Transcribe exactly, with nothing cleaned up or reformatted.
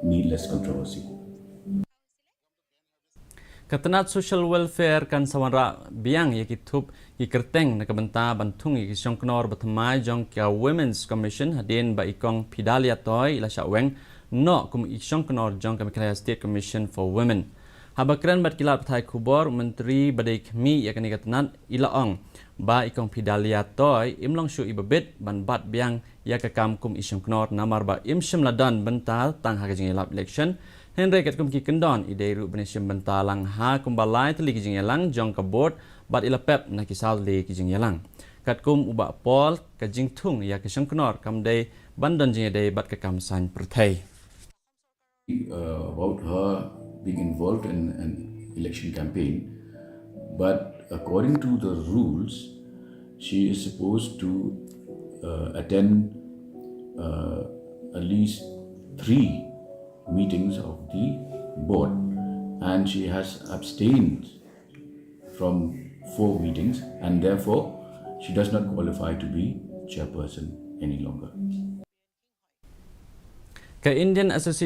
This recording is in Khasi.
Needless controversy. Ka tnat Social Welfare kan sa wanrah biang ïa ki thup ki kyrteng na ka bynta ban thung ïa ki shongknor ba thymmai jong ka Women's Commission hadien ba i Kong Phedalia Toy i la shah weng noh kum i shongknor jong ka Meghalaya State Commission for Women. Haba kren bad ki lad pathai khubor, u Myntri ba dei khmih ïa kane ka tnat i la ong ba i Kong Phedalia Toy im long shuh iba bit ban bat biang ïa ka kam kum i shongknor namar ba im shym la don bynta tang ha ka jingïalap election. Hynrei katkum ki kyndon i dei ruh ban ïashim bynta lang ha kumba lai tylli ki jingïalang jong ka board bad i la pep na ki saw tylli ki jingïalang. Katkum u Bah Paul, ka jingthung ïa ka shongknor kam dei ban don jingïadei bad ka kam saiñ pyrthei. Uh, about her being involved in an election campaign, but according to the rules, she is supposed to uh, attend uh, at least three meetings of the board, and she has abstained from four meetings, and therefore she does not qualify to be chairperson any longer. Ka Indian Association